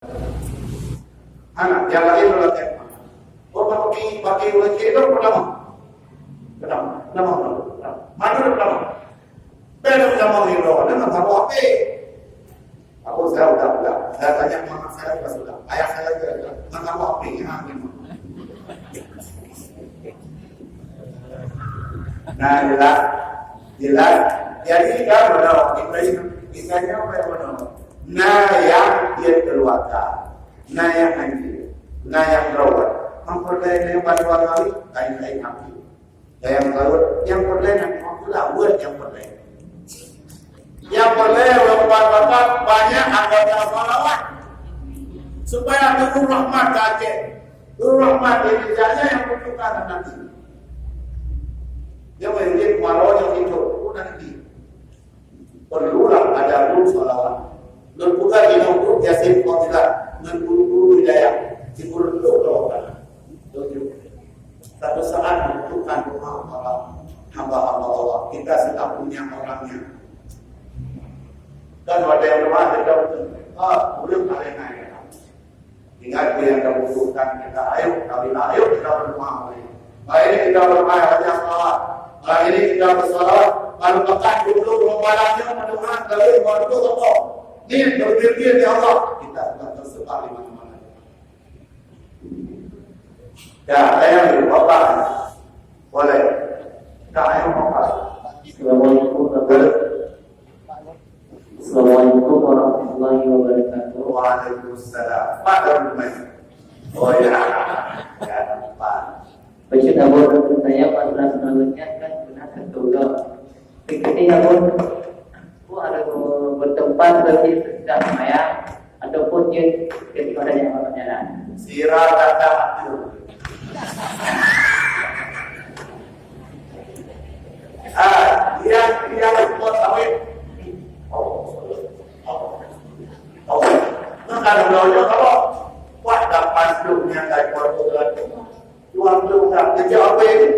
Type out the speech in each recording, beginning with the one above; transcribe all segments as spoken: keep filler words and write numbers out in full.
Hana, nyang laén lôn lakèe. Oh, bagi, bagi ureueng cit tu peutamong. Peutamong, peutamong, peutamong. Mandum peutamong. Bèk peutamong nyoe, nyoe meutamong api. Aku saya udah, udah. Saya tanya mama saya juga sudah. Ayah saya juga sudah. Meutamong api, ya, memang. Nah, jelas. Jelas. Jadi, kan, benar. Kita, kita nyawa, benar. Na nyang jeuet keuluwarga, na nyang hanjeuet, na nyang rawat. Nyang peureulèe nyang bantuan kami, laén-laén kami. Dan nyang rawat, nyang peureulèe nyang peureulèe, nyang peureulèe. Nyang peureulèe ureueng bakat banyak anggota shalawat. Supaya turun rahmat ka Aceh. Turun rahmat di Indonesia nyang butuhkan nanti. Dia boleh jadi walau yang hidup, pun nanti. Perlulah ada guru shalawat. Lôn peugah di dalam grup Yasin Fadilah ngon guru-guru hidayah. Di guru tu kalau kan. Tujuh. Satu saat membutuhkan doa para hamba-hamba Allah. Kita sudah punya orangnya. Dan pada yang doa kita betul. Ah, boleh tak dengar ya. Ingat, peue nyang tabutuhkan kita, ayo, tapi ayo kita berdoa mulai. Hari ini kita berdoa, baca salawat. Hari ini kita bersalawat. Kalau pekan dua puluh dua malam nyoe berdoa, dari waktu apa? Ni berpikir, ya Allah, kita akan tersebar di mana-mana. Ya, saya yang lupa. Boleh. Dah, ayo, Bapak. Assalamualaikum warahmatullahi wabarakatuh. Assalamualaikum warahmatullahi wabarakatuh. Waalaikumsalam. Pak Darul Main. Oh, ya. Ya, Pak. Bacut, Abon, saya masalah selanjutnya kan pernah tertolong. Ketika, Abon, aku ada bertempat bagi sesudah semayang, ataupun jeuet ketika ada yang malam jalan. Sira kata aku. Ah, yang, yang pot sawit. Oh, oh, oh. Nah, kalau beliau kalau kuat dapat dunia dari pot tu, dua puluh gram kerja apa ini?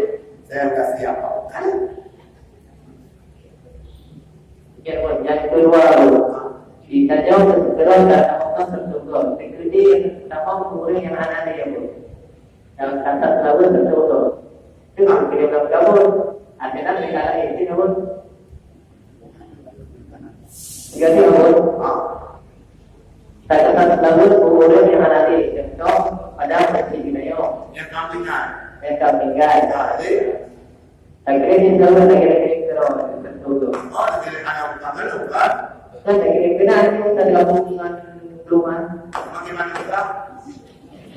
Saya kasih apa? Kan? Yang kedua, di tajam sekarang dan Allah tertutup. Sekali nama orang yang anak dia pun. Dalam kata selalu tertutup. Cuma kita dalam kabur. Akhirnya kita lain, kita pun. Jadi, apa? Kata-kata selalu orang yang anak dia. Contoh, pada masih binayong. Yang kami ingat. Yang kami ingat. Ya, jadi, Akhirnya dia selalu ada kira-kira kira orang tertentu. Oh, ada kira-kira yang bukan lalu, kan? Kan ada kira-kira ada yang tak gabung dengan rumah. Bagaimana kita?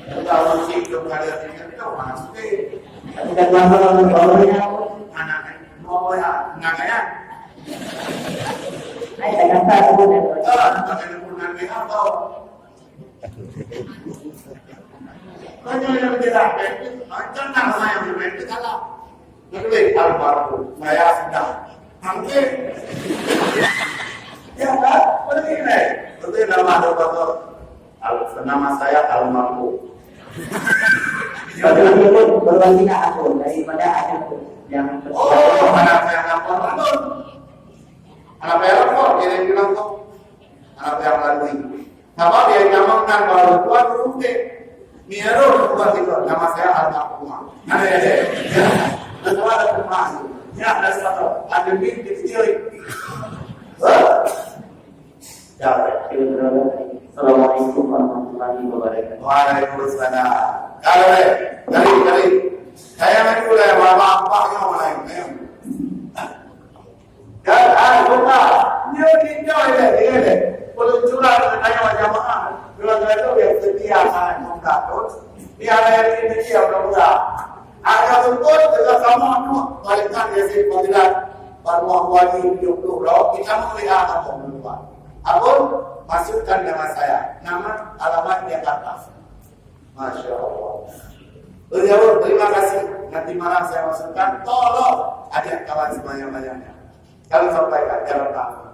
Kita orang sih belum ada kira-kira, kita orang sih. Tapi kan lama-lama bawahnya. Anak, mau ya, enggak ya? Hai, tak kata aku dah. Ah, bukan yang pernah lihat tau. Kan yang bilang, macam nama yang bilang itu salah. Betul, almarhum. Saya sudah. Hampir. Ya kan? Betul, eh? Betul, nama doktor. Al-, nama saya almarhum. Betul, betul. Berbagi aku daripada aku yang Oh, mana saya lapor langsung. Anak saya lapor, jadi bilang kok. Anak saya melalui. Sabab dia nyamang nan baru tuan urus deh. Ni harus buat itu. Nama saya almarhumah. Ada ya, deh. Ya. Ada suara ada rumah. Ya, ada suara. Ada bin di sini. Hah? Ya, baik. Assalamualaikum warahmatullahi wabarakatuh. Waalaikumsalam. Kalau deh, dari, dari. Saya nak mulai, bapak-bapak yang lain. Ayo. Dan, ah, buka. Dia tinggal dia, dia, dia. Peluncuran tanya jamaah. Keluarga itu dia setia sangat buka tu. Dia ada yang setia buka. Ada betul, kita sama tu. Balikan dia si panggilan. Baru wali tujuh puluh bro. Kita mau lihat apa berubah. Apa? Masukkan nama saya. Nama, alamat Jakarta. Masya Allah. Beliau, terima kasih. Nanti malam saya masukkan. Tolong ajak kawan sebanyak-banyaknya. Kalau sampai kat dalam tamu.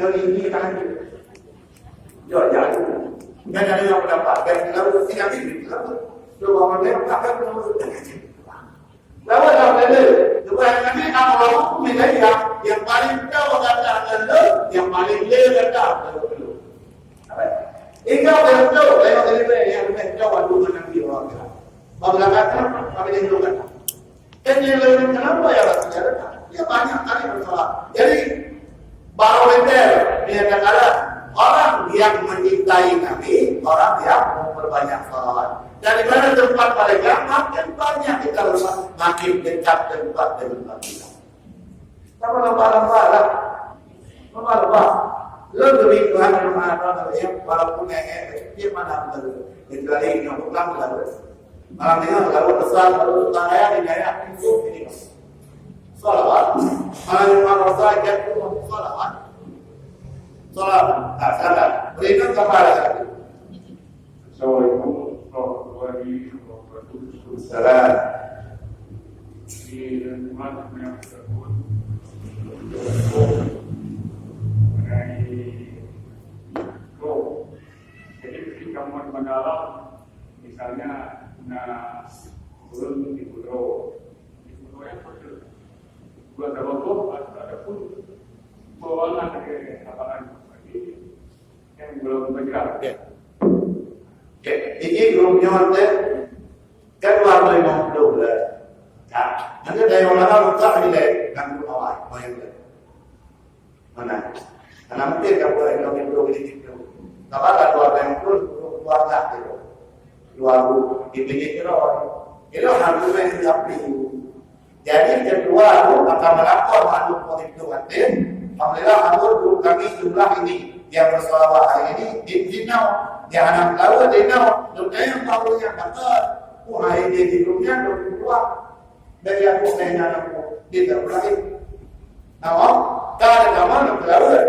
Dari ini kan. Yo, ya. Dan ada yang mendapat. Dan lalu saya ini. Lalu, coba orang dia tak akan menurut. Lawan dalam dada. Sebab Nabi Muhammad menjadi yang, yang paling tahu kata anda, yang paling le kata anda. Apa? Hingga beutôi, lewat dari nyang lebih jauh waktu menanti orang kira. Bang kata, kami yang dulu kata. Dan yang lain kenapa ya Rasulullah? Dia banyak kali bersalah. Jadi, barometer menyatakan orang yang mencintai Nabi, orang yang memperbanyak salawat. Dan di mana tempat mereka, makin banyak kita bersalah, makin dekat tempat dengan Nabi. Sama lambat-lambat lah. Lambat-lambat. Lôn demi Tuhan yang Maha Tahu, ya, walaupun eh, eh, dia mana betul. Kecuali yang pulang betul. Malam ini lalu besar, lalu raya di daerah pintu ini. Salawat. Malam ini malam saya jatuh salawat. Salawat. Nah, salah. Berikan kepada saya. Assalamualaikum warahmatullahi wabarakatuh. Salam. Di lingkungan yang tersebut, mengenai roh. Jadi, ketika mau mendalam, misalnya, na turun di pulau, di pulau yang betul. Dua tahun, ada pun bawa anak ke lapangan. Jadi, Okey. Okey. Jadi, gurèe nyoe teuh kan dua ribu lima puluh lah. Nah, nanti dari ulama buka ni deh, kan gurèe awai, main deh. Mana? Karena mungkin kan boleh dua ribu lima puluh. Tapi ada dua ribu lima puluh, dua belas gitu. Dua ribu, di pinggir kira. Itu harus main di api. Jadi, keudua tu akan meulapor mandum penghitungan tim. Alhamdulillah, Abu, guru kami jumlah ini yang bersolawat hari ini di, di nol. Yang hana tahu di nol. Duduk yang tahu yang kata, oh, hari ini di dunia dua puluh dua. Dari aku saya nak aku di dalam lain. Nah, ka ada kamar nak berlawan.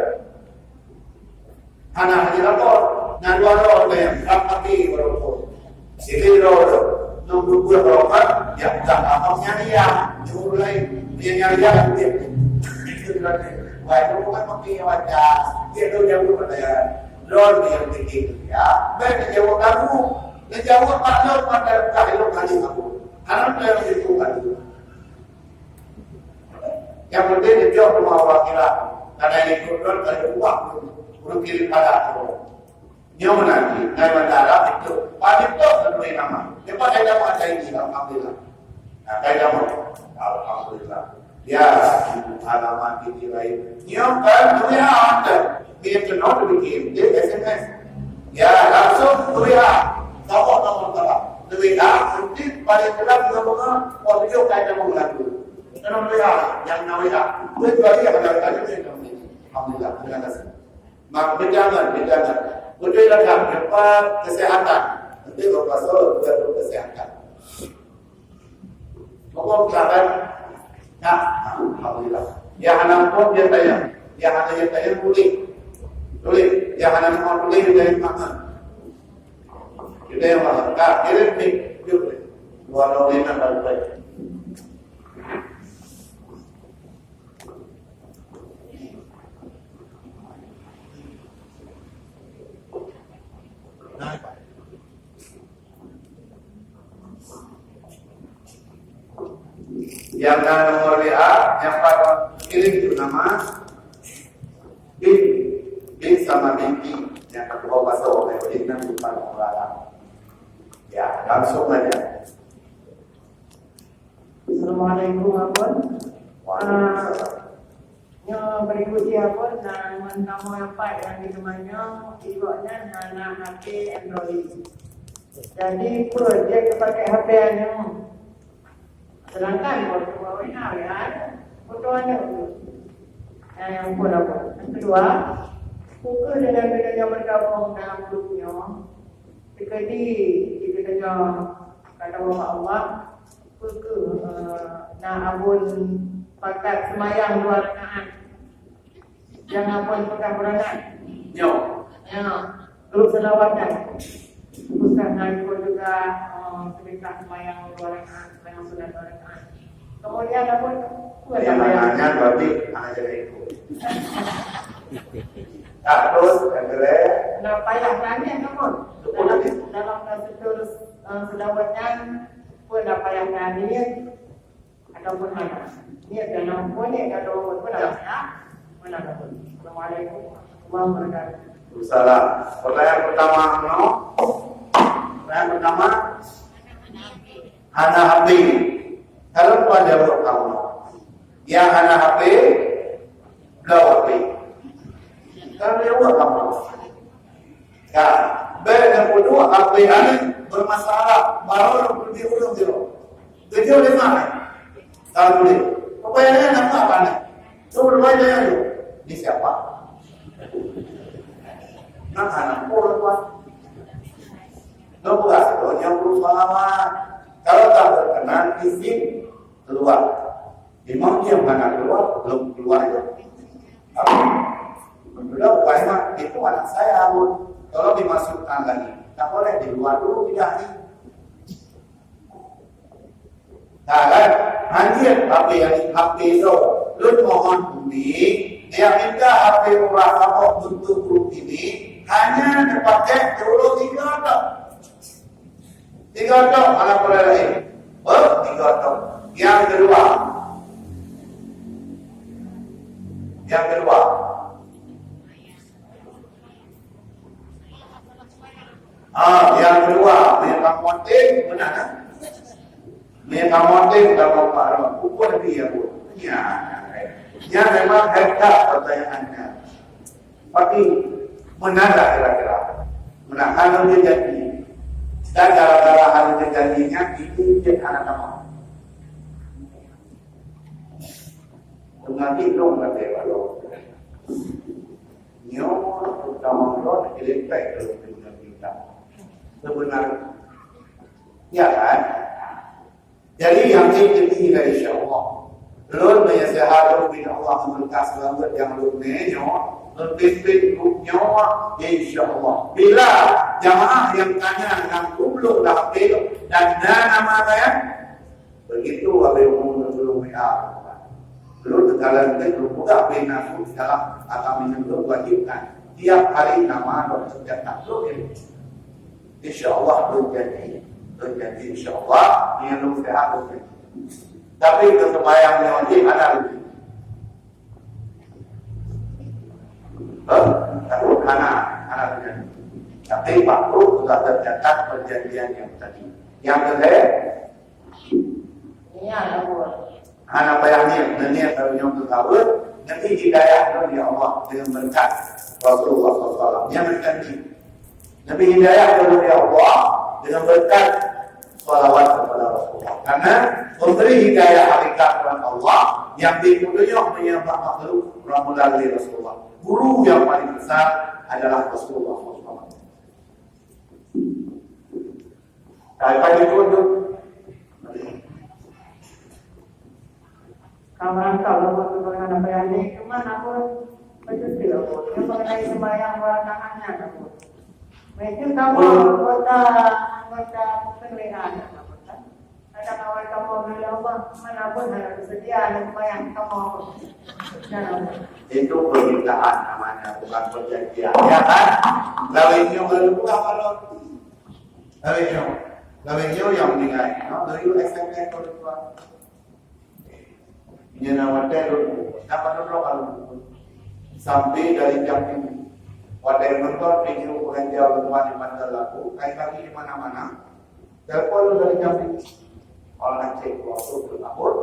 Hana jilapor. Na dua droe nyang rab pati baroe. Sidroe droe nunggu dua droe, ya bukan abang nyang ria, nyuruh lain. Dia nyang ria kan dia. Itu berarti, wah, itu bukan pati yang wajar. Dia tu jauh pertanyaan. Droe dia yang tinggi. Ya, baik dia jawab lagu. Dia jawab maklum pada bukan ilmu kali aku. Anak dia yang itu kali. Nyang penting neucok rumoh awak kira. Karena ini kebetulan kali uang ureueng kirim pada aku. Nyoe nanti, ngai bandara itu, paling tok kedua nama. Lepas saya dapat saya ini, alhamdulillah. Nah, saya dapat, alhamdulillah. Ya, ibu alamat di lain. Nyoe kan, dunia ada. Dia kenal dibikin, dia S M S. Ya, langsung dunia. Tahu nomor salah. Dunia, nanti paling kurang nomor, oh, dia kayak nomor satu. Dalam W A, nyang na W A. Kecuali yang ada tadi tu yang kami. Alhamdulillah, terima kasih. Mak, beujangan, beujangan. Beutôi lah, tempat kesehatan. Nanti berpuasa, buat kesehatan. Pokok silakan. Nah, alhamdulillah. Ya, hana pun dia tanya. Ya, hana dia tanya, boleh. Boleh. Ya, hana mau boleh, dia tanya, makan. Kita yang makan. Nah, kirim ni. Yuk. Dua tahun ini kan baru baik. Yang na nomor W A, nyang pat kirim tu nama, bin, bin sama binti, nyang ka tuha basa, bin nan bukan orang. Ya, langsung aja. Assalamualaikum, Abon. Waalaikumsalam. Ah, nyoe berikut dia, Abon, na ngon nama nyang pat nyang di teumanyong, iwak nyan hana H P Android. Jadi, peue jeuet pakai H P nyoe? Sedangkan waktu W A, W A, foto aneuk tu. Nah, nyang pun, Abon. Nyang keudua, peue kheueh dengan geutanyoe meugabong dalam grup nyoe? Teukeudi di geutanyoe kata Allah, Peue kheueh, eh, na Abon pakat seumayang dua rakaat? Jangan Abon peugah beurangkat. Nyoe. Ya. Grup seulawatan. Peugah na Abon juga, eh, seudekah seumayang dua rakaat, seumayang sunat dua rakaat. Kemudian Abon, peue Yang seumayang? Nanya berarti hana jadi ikut. Ah, terus, yang kedua. Nah, payah nangis, Abon. Betul. Dalam, dalam kasus, eh, seulawatan, Peue na payah na niet ataupun hana? Niet dan peue niet atau peue na payah? Peue na payah? Assalamualaikum warahmatullahi wabarakatuh. Salah. Pertanyaan pertama, no? Pertanyaan pertama, hana H P. Kalau pada buat kamu, yang hana H P, bloe H P. Kalau dia buat kamu, ya, baik yang kedua, H P anda bermasalah, baru lebih urung zero. Tujuh lima, eh? Kalau boleh. Apa yang nampak apa ni? Tu bermain dengan tu. Ni siapa? Nak anak pun, Tuan. Lepas tu, yang perlu pengalaman. Kalau tak berkenan, izin keluar. Memang dia mana keluar, belum keluar aja. Tapi, belum, wahai mak, itu anak saya, Abon. Tolong dimasukkan lagi. Tak boleh, di luar dulu, tidak ni. Nah, kan? Hanjeuet H P, H P tu. Lôn mohon umi, dia minta H P murah saboh untuk grup ini, hanya dipakai dulu tiga tok. Tiga tok, anak pula lain. Ber, tiga tok. Yang kedua. Yang kedua. Ah, yang kedua, meunyoe kamoe tem, beuna, kan? Meunyoe kamoe tem, kamoe Pak Ron, ukur lebih ya, Bu. Ya, ya, memang hebat pertanyaannya. Tapi, beuna kira-kira. Beuna, hana janji. Dan gara-gara hana janji nyan, itu cek anak kamoe. Teungoh jih lôn kata, "Walau nyoe utama lôn, jelek baik kalau kena minta." Sebenarnya, ya kan? Jadi, yang ini, insya Allah. Lôn meunaseuhat lôn bin Allah meumeukat seulamat nyang lôn nyoe, lôn pimpin grup nyoe, insya Allah. Bila jamaah nyang tanya lam grup lôn dah aktif dan na nama saya, begitu habéh umu neutulông W A. Lôn teukalon teuh lôn peugah bina dalam agama nyang lôn wajibkan. Tiap hari nama lôn teucatat lôn ilmu. Insya Allah lôn janji, lôn janji insya Allah, meunyoe lôn sehat lôn janji. Tapi keu seumayang nyoe jih hana lôn janji. Hah? Takut hana, hana lôn janji. Tapi bak buku sudah tercatat perjanjian yang tadi. Yang kedua, Niat, Abu. Hana payah niat, neuniat laju nyoe keu kawen, neubri hidayah lôn, ya Allah, dengan berkat Rasulullah sallallahu alaihi wasallam. Nyan meunan jih. Neubri hidayah lôn, ya Allah, dengan berkat salawat kepada Rasulullah. Karena pemberi hidayah hakikat adalah Allah, yang bri peutunjuk meunyoe bak makhluk adalah Rasulullah. Guru yang paling besar adalah Rasulullah sallallahu alaihi wasallam. Kai-kai itu tu. Ka meurangkau lom buat keubangan apa yang ni, cuma aku berjudi aku. Dia mengenai sembahyang dua rakaat nyan aku. Mungkin kamu anggota, anggota pengeringan aku kan. Kadang awal kamu bilang, "Allah, mana pun harus sedia ada sembahyang kamu." Jangan. Itu permintaan namanya, bukan perjanjian. Ya kan? Lawéh nyoe lalu pulang malam. Lawéh nyoe. Lawéh nyoe yang meninggal. No, do you accept that for the Tuhan? Nyan na watèe lôn, na padub droe ka lôn. Sampai dari jam tujuh. Watèe nonton video pengajian ulama di Bandar Labu, kai bagi di mana-mana. Telepon lôn dari jam tujuh. Kalau nak cek waktu ke kabur,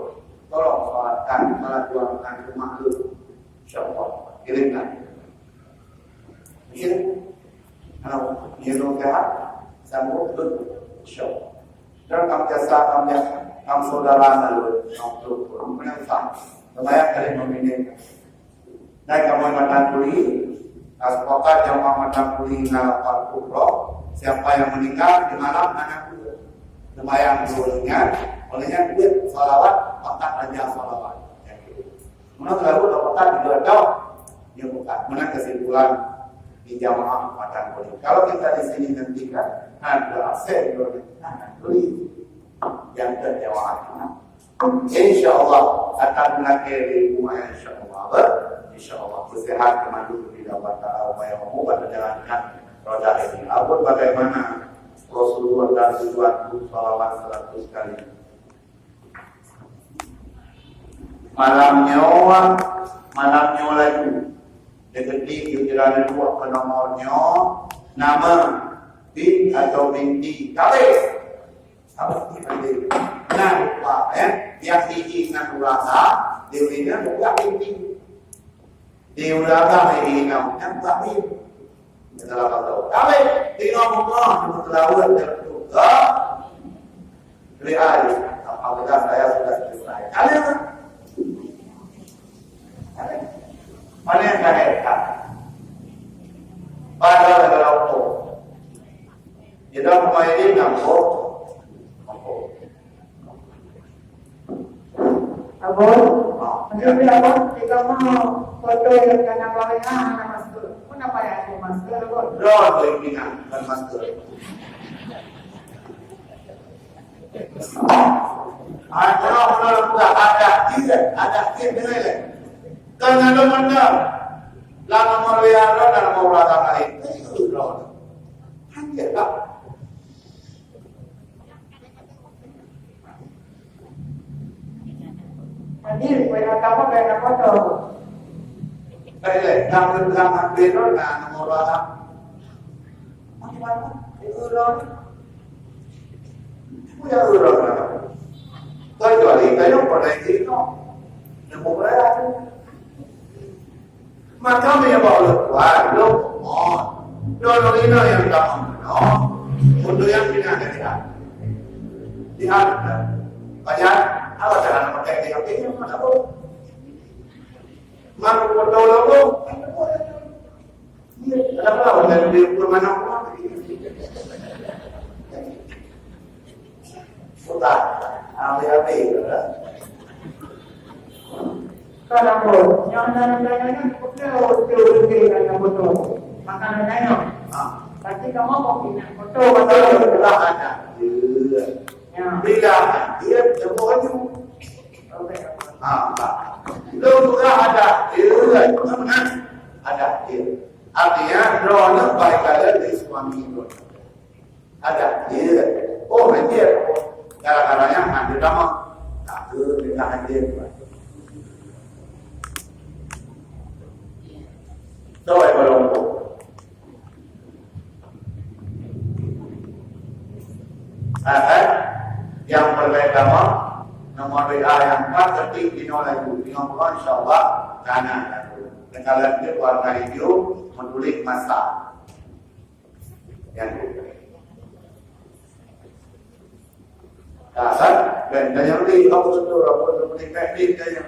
tolong salatkan, salat dua rakaat rumah dulu. Insya Allah, kirimkan. Kirim. Kalau nyoe sehat, sanggup lôn. Insya Allah. Dan kam jasa, kam jasa, kam saudara na lôn, kam tu, kam penyayang. Lumayan kali meminang. Dan kamoe Matan Kuli, ka sepakat jamaah Matan Kuli na lapan puluh droe, siapa yang meninggal di malam hana kueh. Lumayan dulu ingat, oleh nyan kueh salawat, pakat raja salawat. Meunan lalu pakat juga dah, dia buka. Meunan kesimpulan di jamaah Matan Kuli. Kalau kita di sini nantikan, ha, dua aset dulu, ha, beli yang ke jamaah. Insya Allah akan mengakhiri rumah, insya Allah. Insya Allah bersehat kembali di dalam batara upaya umum pada jalankan roda ini. Apapun bagaimana Rasulullah dan tujuan salawat seratus kali. Malam nyoe, malam nyoe laju. Nyang keutik, giliran duek keu nomor nyoe, nama, bin atau binti, kawin. Apa sih nanti? Nah, lupa, ya. Yang siji ngon ureueng agam, deungon binti. Di ureueng agam nyang inong, nyan bak bin. Salah satu. Tapi, tengok muka, tengok selawat, tengok tu. Ha? Beri air. Alhamdulillah, saya sudah selesai. Ada tak? Ada. Mana yang tak ada? Pada dalam tu. Jadi, apa ini nampak? Abon, maksud dia apa? Jika mau foto yang kena bayar, hana masker. Kenapa ya aku masker, Abon? Drone tu yang pinang, bukan masker. Ada orang pula ada kira, ada kira dengar leh. Kan ada mana? Lama mau lihat, lama mau rasa lain. Itu drone. Hanya lah. Hadir, kue nak kamu, kue nak foto. Baik, baik. Nak pegang ambil tu, nak nomor barang. Macam mana? Urut. Punya urut lah. Kecuali kayu pernah itu. Nemu beraya tu. Maka meunyoe bak ulôn tuan, lôn mohon, droeneuh inong nyang tamong keunoe, untuk nyang pinah ka jihad. Jihad, pajan, awak jangan pakai dia, dia mana pun. Maka betul lôn, ada pun. Ada pun, ada pun, ada pun, mana pun. Utang. Ambil-ambil. Kan apa? Nyang na, na, na, na, betul, betul, betul, kan, betul. Maka na, na, na. Ah. Tapi kamu mau pindah, betul, betul. Betul, betul. Lah, ada. Ya. Ya. Bila dia temu baju. Okey. Ah, tak. Lu juga ada. Dia, ada. Dia. Artinya, droeneuh baik kalian dari suami droeneuh. Ada, iya. Oh, anjir. Gara-garanya ngambil nama. Tak ke, dia tak anjir. Coba kalau tu. Ah, kan? Yang pertama, nomor W A yang empat, ketik di nol laju. Tengok pula, insya Allah, kanan laju. Tengah lanjut warna hijau, menulis masa. Yang tu. Dasar, dan daya beli, aku betul, aku betul, beli teknik daya.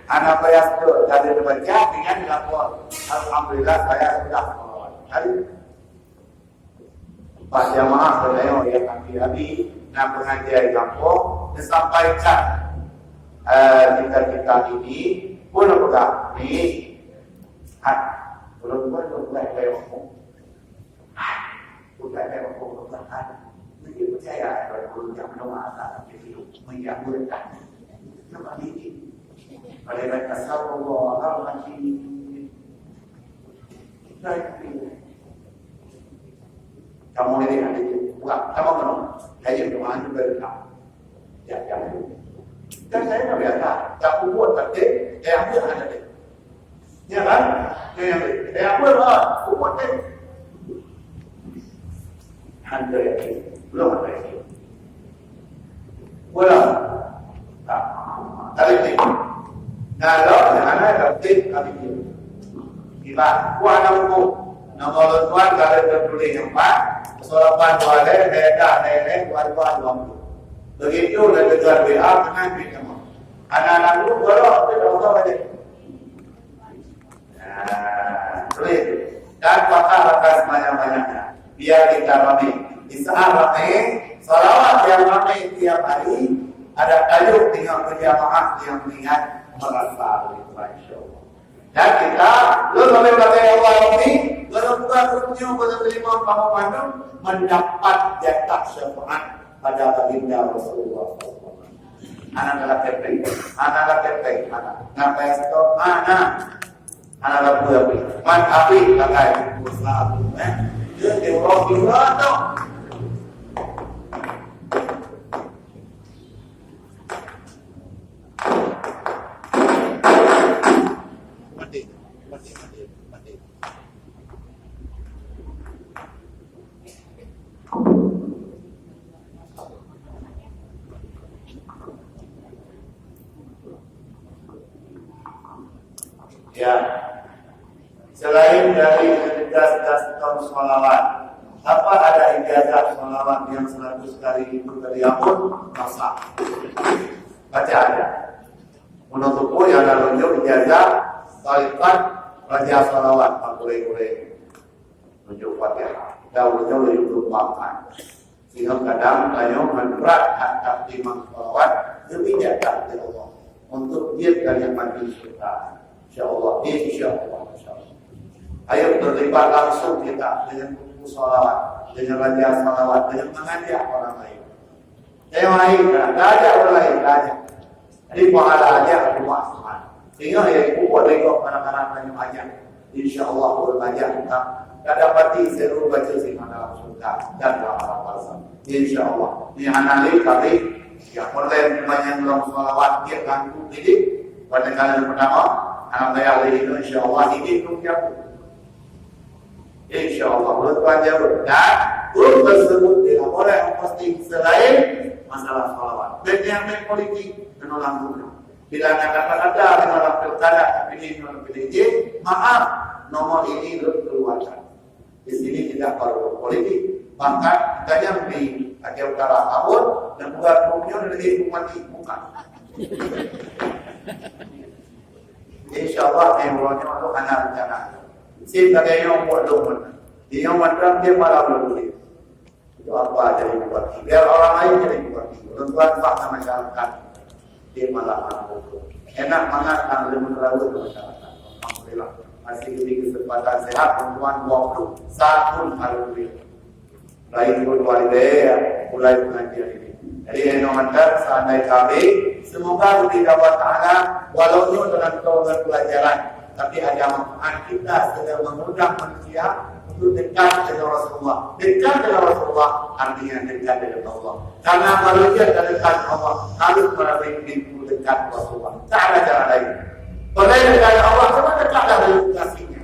Anak payah betul, dari terbaca dengan lapor. Alhamdulillah, saya sudah melawat. Hari pas jamaah berdaya yang kami Abi, nak pengajian di kampung, disampaikan eh, kita-kita ini pun pegang ni. Hai, belum pun belum pun saya ngomong. Bukan memang pemerintahan. Mungkin percaya pada guru yang mendoakan, tapi itu mengganggu. Nampak ini. Oleh karena Allah Al-Hakim. Kamu ini ada juga. Kamu mana? Kayak doa juga. Ya, ya. Dan saya tak biasa. Tak buat tapi, saya ambil ada. Ya kan? Yang, yang, yang apa lah? Umat ni. Hana yakin. Belum ada yakin. Belum. Tak. Tadi ni. Nah, kalau yang mana yakin, kami ni. Iban, ku anak hukum. Nama orang tuan, kalau tertulis yang empat, soal empat, dua, ada, ada, ada, ada, dua, dua, dua. Begitu, dah tegur W A, kena duit sama. Anak-anak lu, kalau, tu dah usah balik. Nah, tulis. Dan pakailah sebanyak-banyaknya. Biar kita ramai. Di saat ramai, salawat yang ramai tiap hari, ada kayu tinggal berjamaah yang mengingat merasa oleh Tuhan, insya Allah. Dan kita, lu sampai bagai Allah Rabbi, belum buka kurnia, belum terima kamu mandum, mendapat jatah syafaat pada baginda Rasulullah. Anak dalam kepeng, anak dalam kepeng, anak. Ngapain stop? Anak. Hana lagèe man abéh bagai usaha tu, eh. Dia teori dua tu. Mati, mati, mati, mati. Ya. Selain dari ijazah seratus shalawat, apa ada ijazah shalawat yang seratus kali itu dari Abon? Masa? Baca aja. Menutup yang ada tunjuk ijazah tarikat raja shalawat, tak boleh-boleh. Tunjuk Fatihah. Dan tunjuk tunjuk makan. Sehingga kadang tanyoe ngon brat that that timang shalawat, demi jatah di Allah. Untuk dia kalian mati syurga. Insya Allah, insya Allah, insya Allah. Ayo terlibat langsung kita dengan buku shalawat, dengan raja shalawat, dengan mengajak orang lain. Tanyoe lain, dah, dah ajak orang lain, dah ajak. Jadi, pahala aja rumah Tuhan. Sehingga ya, buat lego anak-anak tanyoe aja. Insya Allah, ureueng aja kita. Kada pati seru baca sih dalam surga dan dalam alam barzakh. Insya Allah. Ni hana lé kali, ya, online banyak dalam salawat dia ganggu ini. Pada kali yang pertama, anak saya hari ini, insya Allah, ini belum jauh. Insya Allah, ulun tuan jawab. Dan ulun tersebut tidak boleh memposting selain masalah salawat. Dan yang main politik, menolak guna. Bila ada kata-kata menolak pilkada, pilih, menolak pilih, maaf, nomor ini ulun keluarkan. Di sini tidak perlu politik. Bahkan, kita yang di Aceh Utara tahun, dan buat umumnya lebih mati, bukan. Insya Allah, eh, ulun nyoe tu hana rencana. Sim lagèe nyoe buat dong mana. Di nyoe mantap dia malam dulu. Itu apa jadi bupati? Biar orang lain jadi bupati. Ulun tuan bak sama masyarakat. Dia malam dulu. Enak mangat nang lima ratus masyarakat. Alhamdulillah. Masih diberi kesempatan sehat, ulun tuan dua puluh. Satu hari. Lain pun walidayah, mulai pengajian ini. Jadi, yang nomor empat, seandai kami, semoga Gusti Allah Ta'ala, walau nyoe dalam tahun pelajaran, tapi ada manfaat kita sedang mengundang manusia untuk dekat dengan Rasulullah. Dekat dengan Rasulullah, artinya dekat dengan Allah. Karena manusia dekat dengan Allah, harus melalui pintu dekat Rasulullah. Tak ada cara lain. Kalau dekat dengan Allah, cuma dekat dari lokasinya.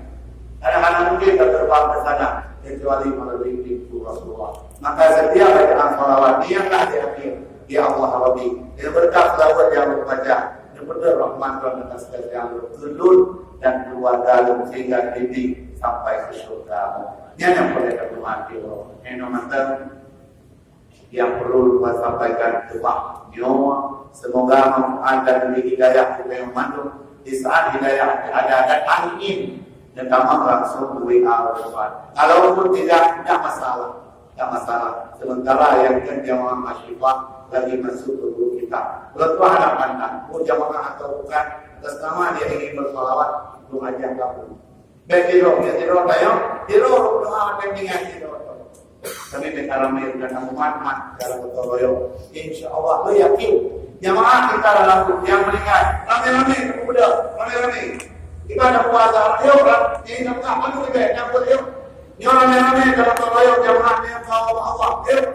Karena mana mungkin kita terbang ke sana kecuali melalui pintu Rasulullah. Maka setiap bacaan salawat niatlah di akhir, "Ya Allah Rabbi, dengan berkat salawat yang berbaca, dengan rahmat dan atas segala yang berkelut dan keluarga dan sehingga diri sampai ke syurga." Ini yang boleh berdoa di Allah. Yang nomor yang perlu saya sampaikan kepada nyoe, semoga manfaat dan beri hidayah kepada mandum. Di saat hidayah ada, ada angin, dan tamam langsung W A Ustaz. Kalaupun tidak, tidak masalah. Tidak masalah. Sementara yang kan jamaah Asyifa lagi masuk ke guru kita. Kalau Tuhan nak pandang, oh, jamaah atau bukan, atas nama dia ingin bersalawat, doa aja kamu. Bèk tiroe, bèk tiroe, tayong. Tiroe, doa, bèk tinggai tiroe. Kami bèk ramè dan umat-umat dalam gotong royong. Insya Allah, beuyakin. Jamaah kita dalam yang meninggal. Ramè-ramè, pemuda, ramè-ramè. Ibadah puasa, yuk, lah. Ini nampak, aduh, ibadah, nyambut, yuk. Nyoe ramè-ramè dalam gotong royong, jamaah ni, Allah, Allah, yuk.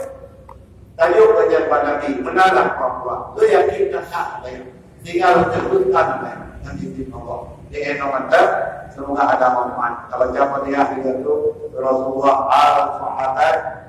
Tayok belajar bak Nabi, meunalah Papua. Beuyakin that-that, tayok. Tinggal menyebutkan, tayok, ngon izin Allah. Di Eno Mantap, semoga ada manfaat. Tabaca Fatihah di situ, Rasulullah Al-Fatihah.